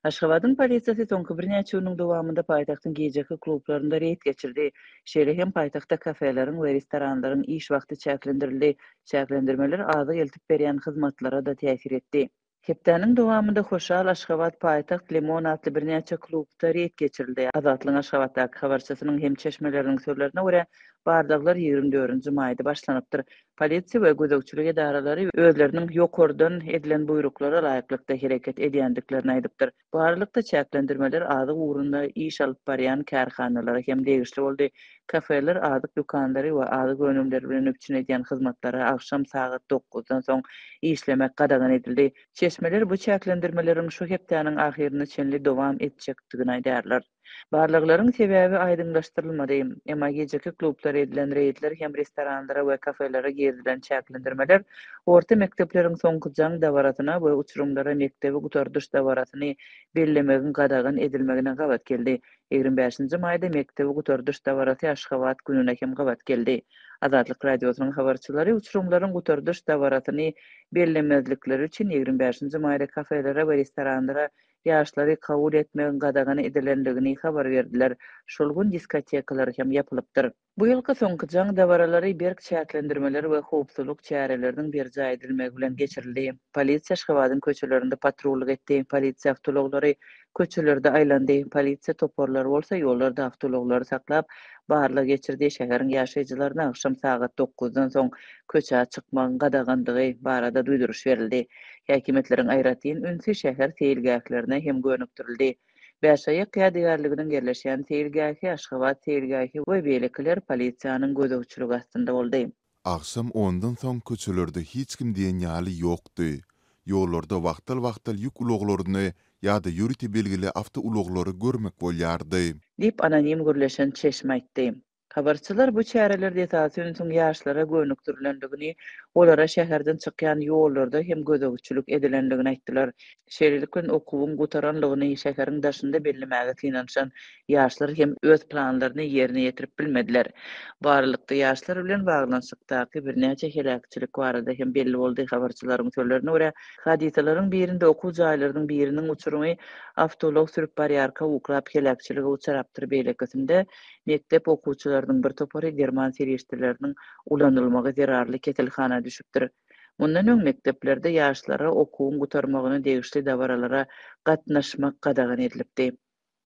Aşgabadyň polisiýasy soňky birnäçe günüň dowamynda paýtagtyň gijeki klublarynda reýd geçirdi. Şeýle hem paýtagtda kafeleriň we restoranlaryň iş wagty çäklendirildi. Çäklendirmeler azyk eltip berýän hyzmatlara-da täsir etdi. Hepdäniň dowamynda Hoşal, Aşgabat, Paýtagt, Limon atly birnäçe klubda reýd geçirildi. Azatlygyň Aşgabatdaky habarçysynyň hem çeşmeleriniň sözlerine görä, barlaglar 24-nji maýda başlanypdyr. Polisiýa we gözegçilik edaralary özleriniň ýokardan edilen buýruklara laýyklykda hereket edýändiklerini aýdypdyr. Bu aralykda çäklendirmeler azyk ugrunda iş alyp barýan kärhanalara hem degişli boldy. Kafeler, azyk dükanlary we azyk önümleri bilen üpjün edýän hyzmatlara agşam sagat dokuzdan soň işlemek gadagan edildi. Çeşmeler bu çäklendirmeleriň şu hepdäniň ahyryna çenli dowam etjekdigini aýdýarlar. Barlaglaryň sebäbi aýdyňlaşdyrylmady. Emma gijeki klublara edilen reýdler hem restoranlara we kafelere girizilen çäklendirmeler orta mekdepleriň soňky jaň dabarasyna we uçurymlara mekdebi gutardyş dabarasyny bellemegiň gadagan edilmegine gabat geldi. 25-nji maýda mekdebi gutardyş dabarasy Aşgabat gününe hem gabat geldi. Azatlyk Radiosynyň habarçylary uçurymlaryň gutardyş dabarasyny bellemezlikleri üçin 25-nji maýda kafelere we restoranlara ýaşlary kabul etmegiň gadagan edilendigini habar berdiler. Şol gün diskotekalar hem ýapylypdyr. Bu ýylky soňky jaň dabaralary berk çäklendirmeler we howpsuzlyk çäreleriniň berjaý edilmegi bilen geçirildi. Polisiýa Aşgabadyň köçelerinde patrullyk etdi, polisiýa awtoulaglary köçelerde aýlandy, polisiýa toparlary bolsa ýollarda awtoulaglary saklap, barlag geçirdi, şäheriň ýaşaýjylaryna agşam sagat dokuzdan soň köçä çykmagyň gadagandygy barada duýduryş berildi. Häkimiýetleriň aýratyn ünsi şäher seýilgählerine hem gönükdirildi. Bäşaýak ýadygärliginiň ýerleşýän seýilgähi, Aşgabat seýilgähi we beýlekiler polisiýanyň gözegçiligi astynda boldy. Agşam ondan soň köçelerde hiç kim diýen ýaly ýokdy. Ýollarda wagtal-wagtal ýük ulaglaryny ýa-da ýörite belgili awtoulaglary görmek bolýardy. Diýip, anonim gürleşen çeşme aýtdy. Habarçylar bu çärelerde esasy ünsüň ýaşlara gönükdirilendigini, olara şäherden çykýan ýollarda hem gözegçilik edilendigini aýtdylar. Şeýlelik bilen, okuwyň gutaranlygyny şäheriň daşynda bellemäge synanyşan ýaşlar hem öz planlaryny ýerine ýetirip bilmediler. Bu aralykda, ýaşlar bilen baglanyşykdaky birnäçe heläkçilik barada hem belli boldy. Habarçylaryň sözlerine görä, hadysalaryň birinde okuw jaýlarynyň biriniň uçurymy awtoulag sürüp barýarka uklap heläkçilige uçrapdyr, beýlekisinde Mekdep okuwçylarynyň bir topary derman serişdeleriniň ulanylmagy zerarly keselhana düşüpdir. Mundan öň mekdeplerde ýaşlara okuwyň gutarmagyna degişli dabaralara gatnaşmak gadagan edilipdi.